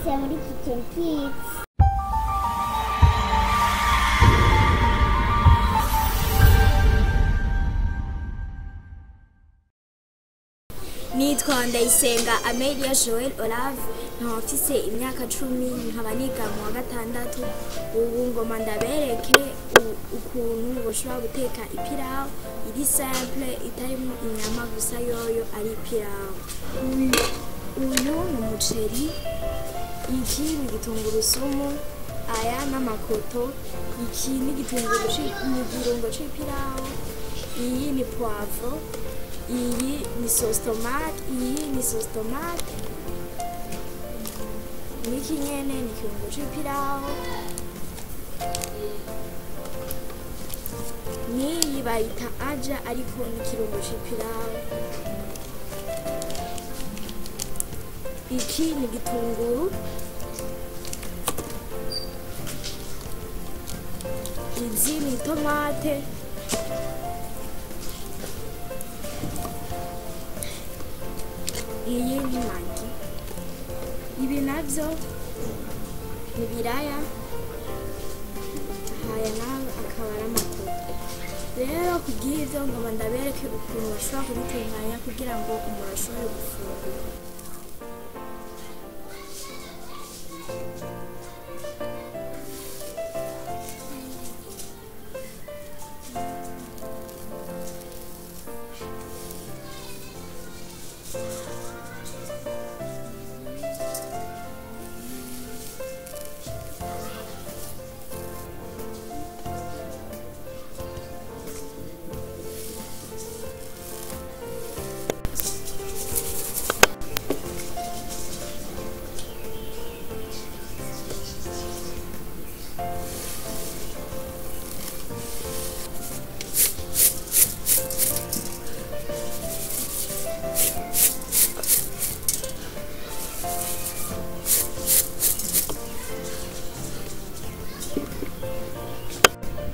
mwese muri Kitchen Kids. Nitwa Ndayisenga Amelia Joel Olave, nkaba mfise imyaka 10, nkaba niga mu wa gatandatu. Ubu ngoma ndabereke ukuntu boshobora guteka ipirawu iri simple, itarimo inyama gusa, yoyo ari ipirawu. Uyu ni umuceri, iki ni igitungurusumu, aya n'amakoto, iki ni igitunguru ni igirungo c'ipirawu, iyi ni poivron, iyi ni sauce tomate, iyi ni sauce tomate, n'iki nyene ni ikirungo c'ipirawu, n'iyi bayita aja ariko ni ikirungo c'ipirawu. Iki ni igitunguru, izi ni tomate, iyi ni magi, ibi navyo ni biraya, haya nawe akaba ari amakoto. Rero kubw'ivyo ngoma ndabereke ukuntu bashobora kubitunganya kugira ngo umuntu ashobore gufungura.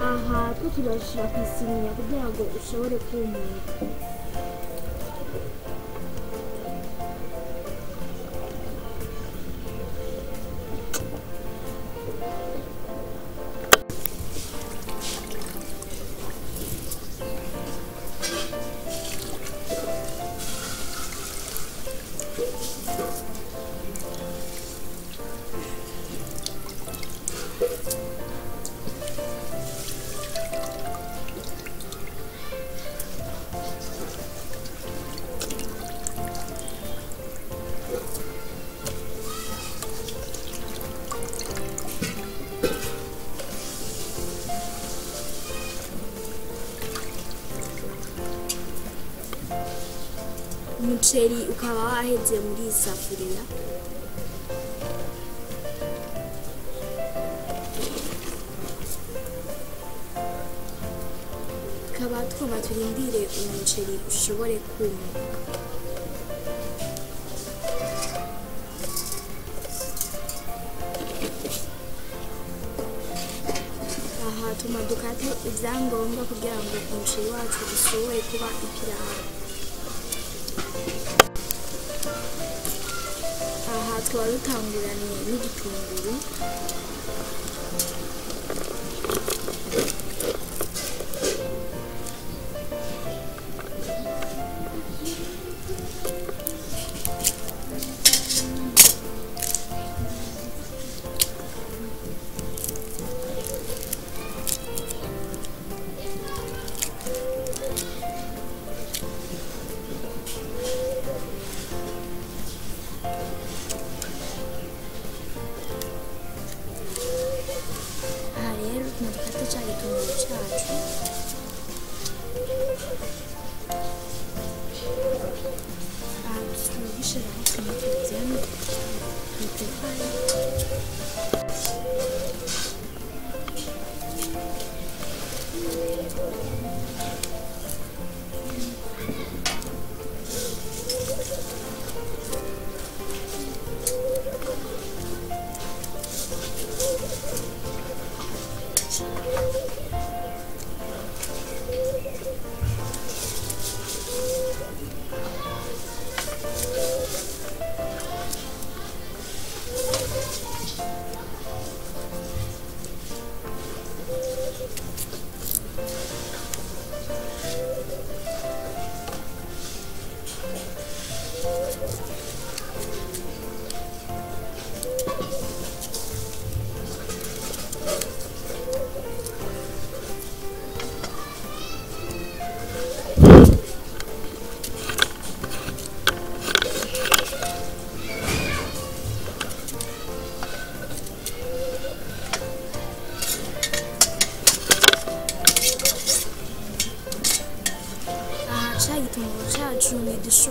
Aha two turashira kw'isiniya kugira ngo ushobore kumuka. Umuceri ukaba waheze muri iyi safuriya. Tukaba tugomba turindire umuceri ushobore kumuka. Aha tuma dukate ivyangombwa kugira ngo umuceri wacu ushobore kuba ipirawu. Aha tukaba dutanguraniye n'igitunguru,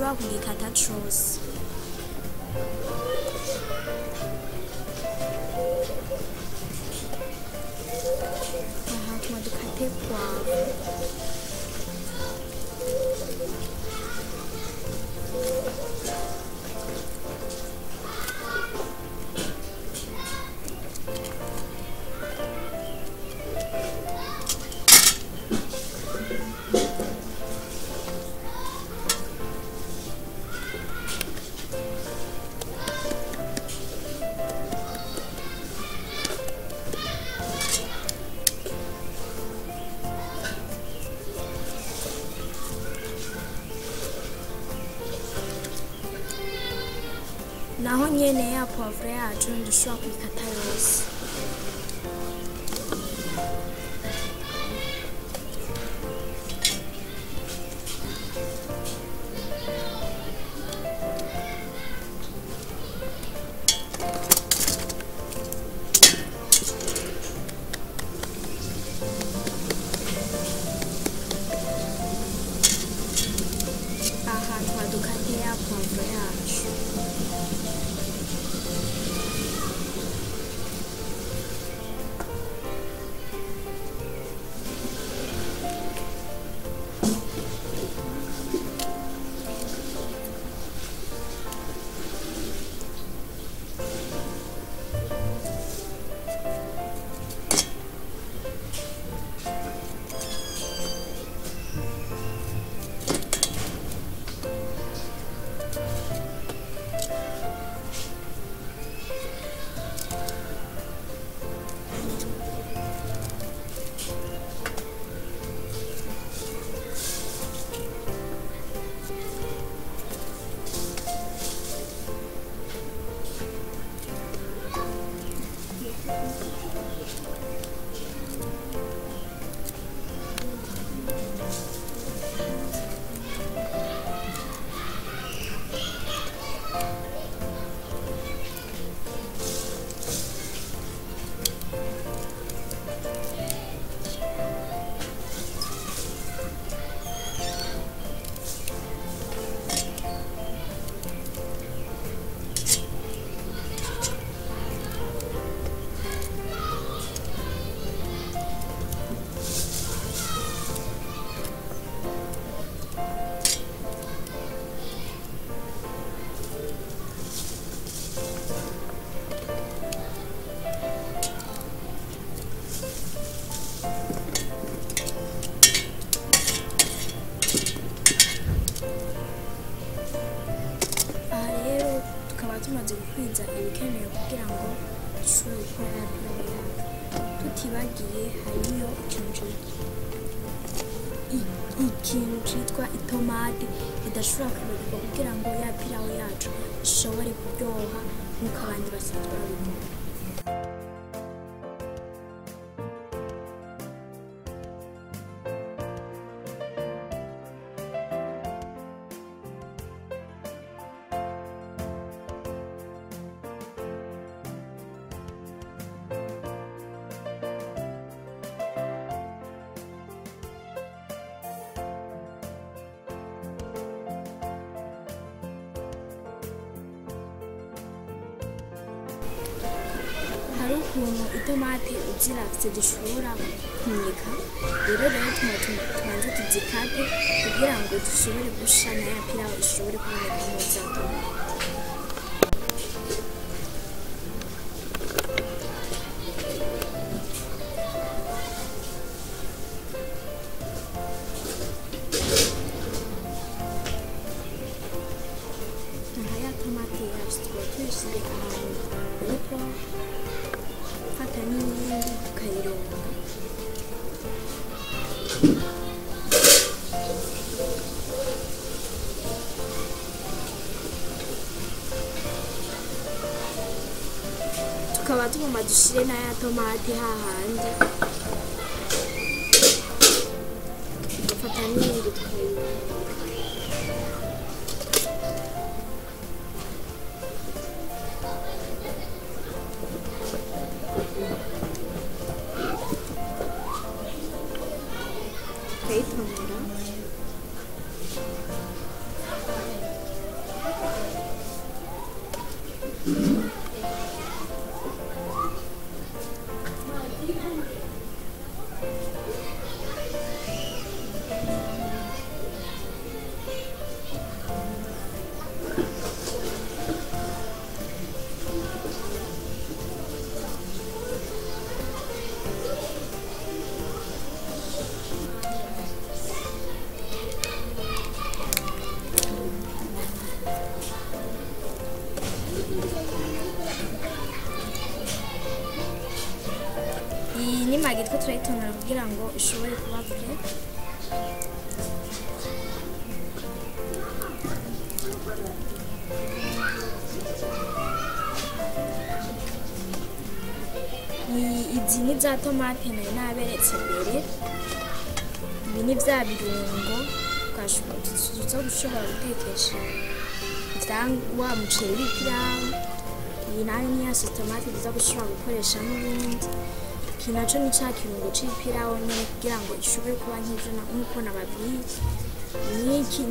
Ntidushobora kugikata cose. Aha tuma dukate poivre. Naho nyene ya poivre yacu ntidushobora kuyikata yose. Aha twadukate ya poivre yacu. Tumaze gukwiza ibikenewe kugira ngo dushobore gukora ya pilawu yacu. Tutibagiye hariyo ikintu citwa itomate idashobora kwibagirwa kugira ngo ya pilawu yacu ishobore kuryoha nk'uko abandi basanzwe babikora. Hari ukuntu itomate uziravye zishobora kunyika, rero tumanze tuzikate kugira ngo dushobore gusha na ya pilawu ishobore kuboneka neza. Aha ya tomate yacu tukaba tuyishize ahantu ariko fata n'iyindi tukayironga. Tukaba tugomba dushire na ya tomate hahandi, tugafata n'iyindi tukayironga. Tukayitonora. Iyi ni magi two turayitonora kugira ngo ishobore kuba prêt. Izi ni za tomate nari naberetse mbere. Ibi ni vya birungo tuza gushobora gutekesha wa muceri w'ipirawu. Iyi nayo ni ya tomate tuza gushobora gukoresha n'ubundi. Iki naco ni ca kirungo c'ipirawu nyene kugira ngo ishobore kuba nk'ivyo nk'uko nababwiye. Niki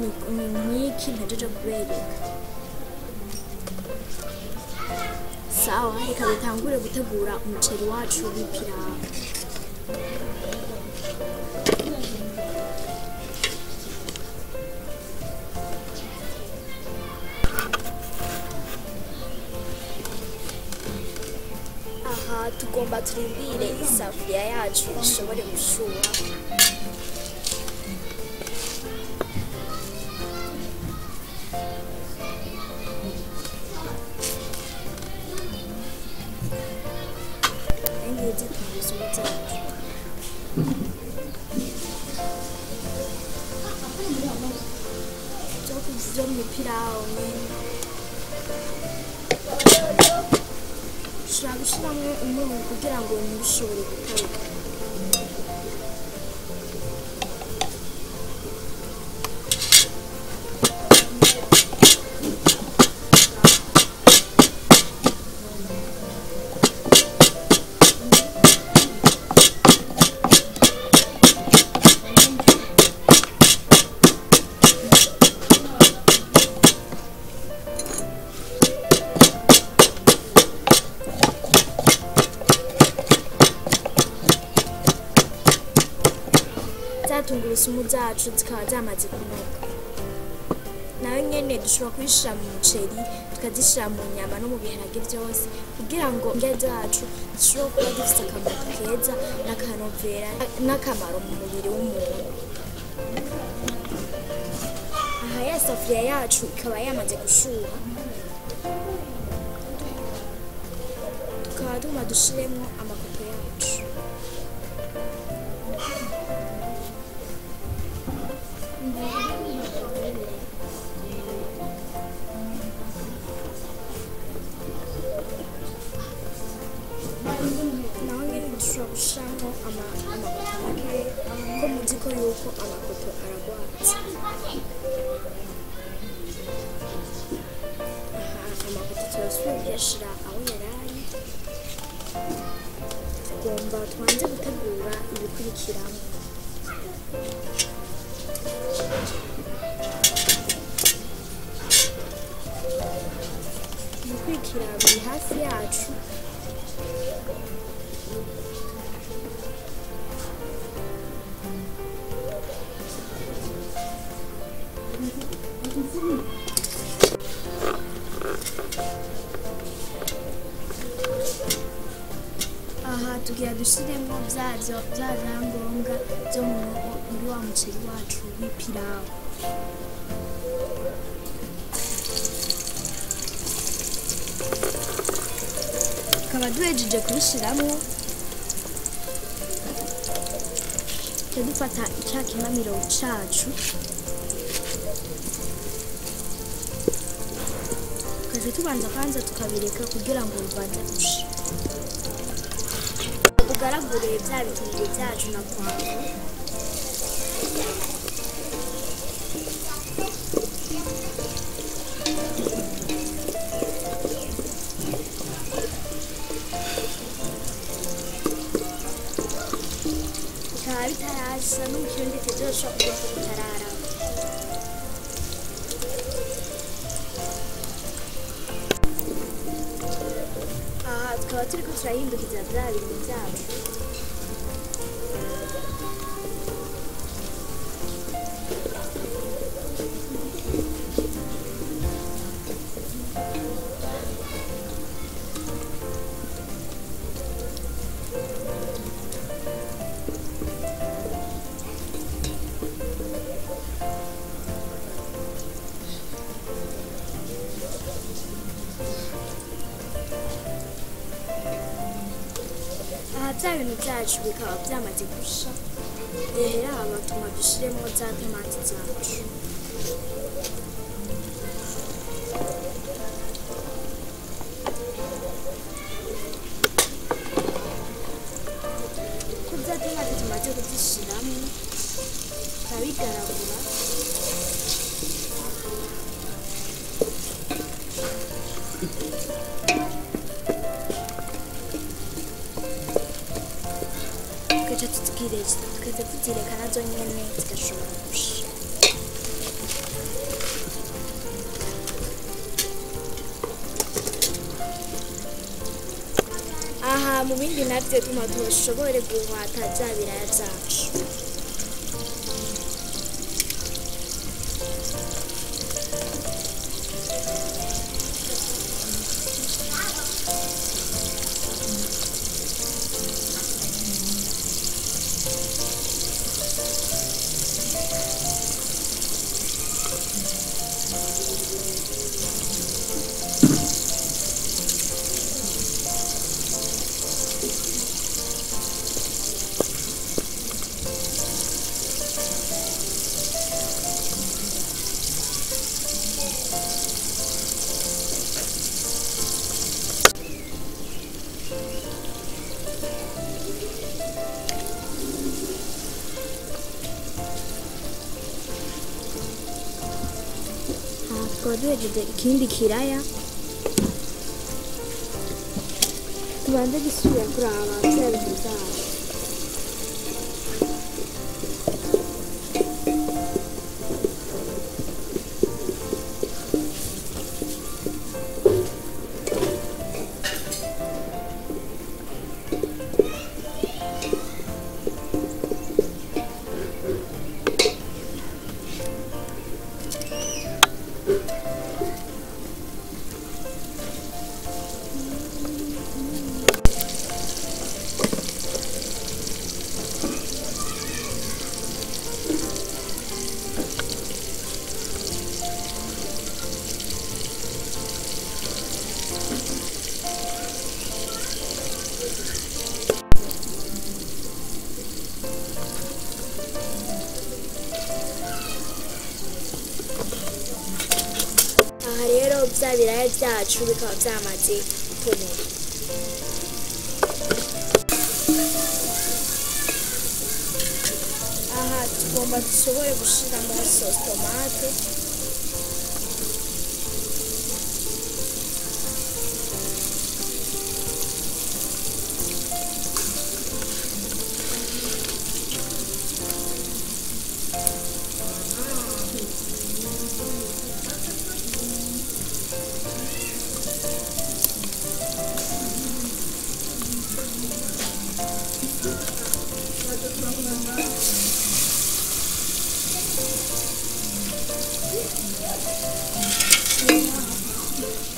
niki ntejeje kubereka. Sawa, reka dutangure gutegura umuceri wacu w'ipirawu. Aha tugomba turindire isafuriya yacu ishobore gushuha. Ngizi tungurusumu zacu. Vyo mw'ipirawu nyene. Ushobora gushiramwo umunyu kugira ngo ntibishobore guteka. Za tungurusumu zacu zikaba zamaze kunoga. Nayo nyene dushobora kuyishira mu muceri, tukazishira mu nyama no mu biharage vyose kugira ngo indya zacu zishobore kuba zifise akamaro keza n'akanovera n'akamaro mu mubiri w'umuntu. Aha ya safuriya yacu ikaba yamaze gushuha, tukaba tuguma dushiremwo amakoto yacu. Naho nyene dushobora gushiramwo amakoto makeya kuko muzi ko yuko amakoto aragwaza. Aha amakoto turasubira kuyashira aho yarari. Tugomba tubanze gutegura ibikurikiramwo. Ibikurikira biri hafi yacu. Aha tugira dushiremwo vya vyangombwa vyo muri wa muceri wacu w'ipirawu. Tukaba duhejeje kubishiramwo, tuca dufata ca kimamiro cacu, tukaca tubanza kwanza tukabireka kugira ngo bibanze gusha. Tugaragure vya bitunguru vyacu na poivron. Bikaba bitarasha no mu kirundi tuzoshobora kuvuga ko bitararaba. Tukaba turiko turahindukiza vya bintu vyacu. Aha vya bintu vyacu bikaba vyamaze gusha. Rero aha tuma dushiremo za tomati zacu. Ko za tomati tumaze kuzishiramo, turabigaragura. Tugaca tuzireka nazo nyene zigashobora gusha. Aha mu bindi navyo tuma dushobore guhwata vya biraya vyacu. Tukaba duhejeje ikindi kiraya, tubanze gusubira kuraba vya bintu vyacu. Aha rero vya biraya vyacu bikaba vyamaze gutonora. Aha tugomba dushobore gushiramo sauce tomate.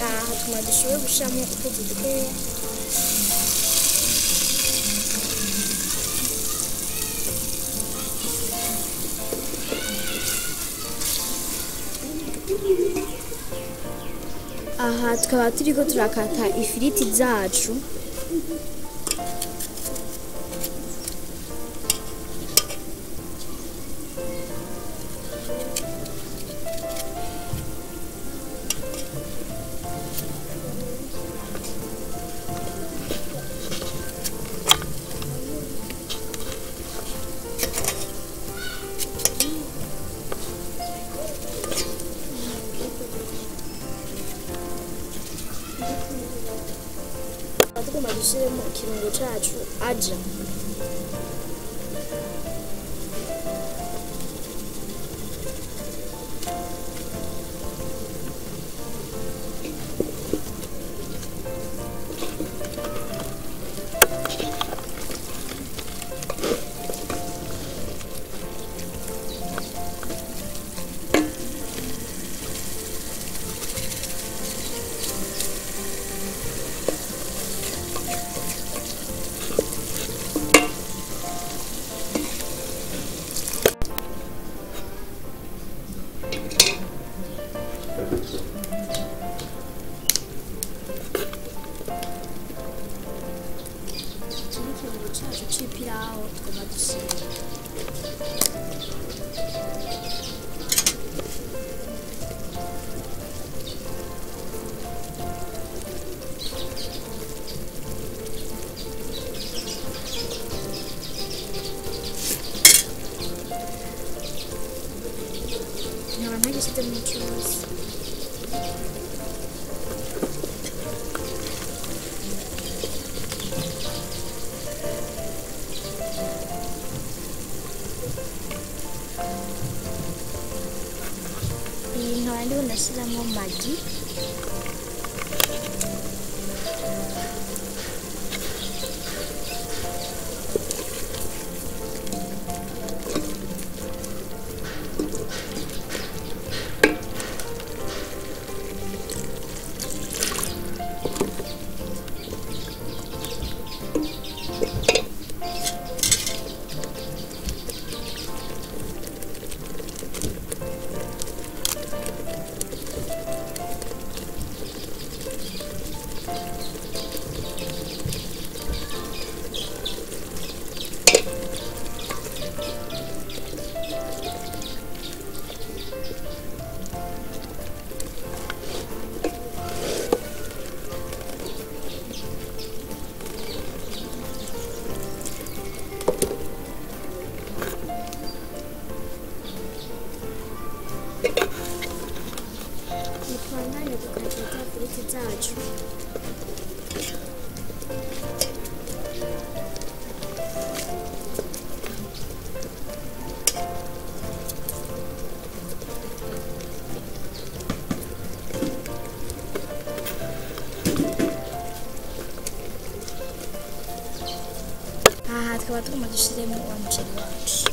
Aha tuma dushobore gushiramo utuzi dukeya. Aha tukaba turiko turakata ifiriti zacu. Tugomba dushiremo ikirungo cacu aja. c'ipirawu tugomba dushira. Nkaba ntagishizemo cose. Iyi nkaba ndiko ndashiramo magi. Tubandanye gukata za firiti zacu. Aha tukaba tugomba dushiremo wa muceri wacu.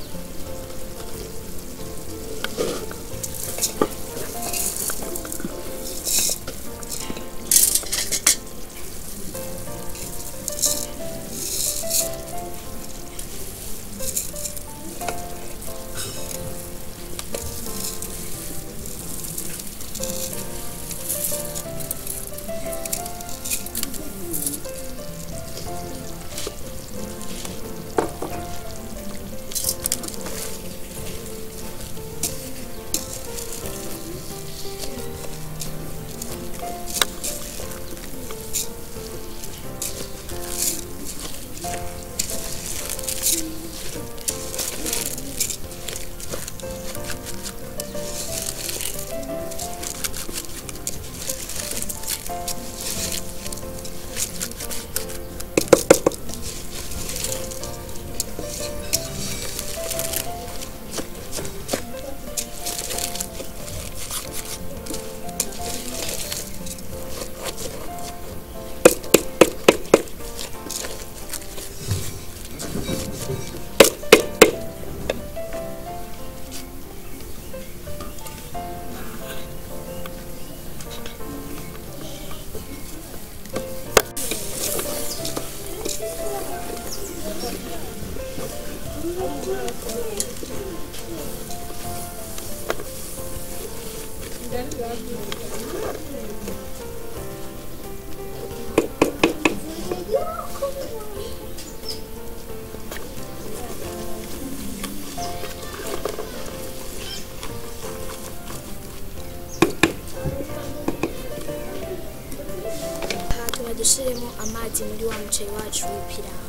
Aha tuba dushiremo amazi muri wa muceri wacu w'ipirawu.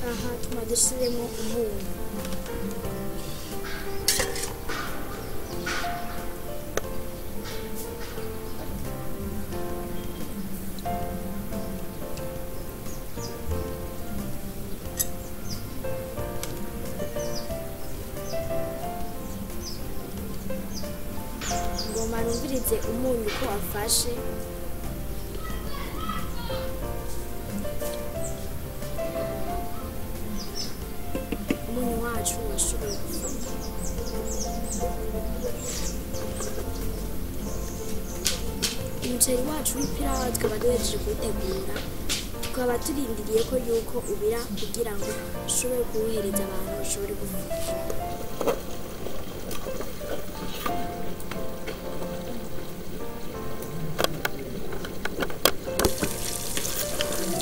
Aha tuma dushiremo umunyu. Ngoma numvirize umunyu ko wafashe. Umunyu wacu washoboye gufata. Umuceri wacu w'ipirawu tukaba duhejeje kuwutegura, tukaba turindiriye ko yuko ubira kugira ngo ushobore kuwuhereza abantu bashobore gufungura.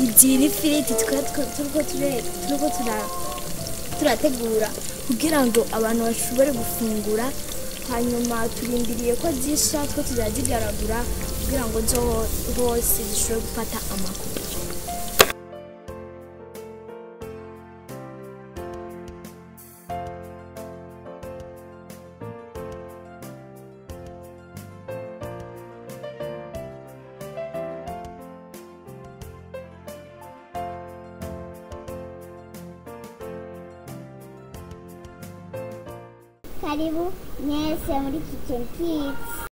Izi ni ifiriti turiko turategura kugira ngo abantu bashobore gufungura. Hanyuma turindiriye ko zisha, two tuzazigaragura kugira ngo zo hose zishobore gufata amakuru. Karibu mwese muri Kitchen Kids.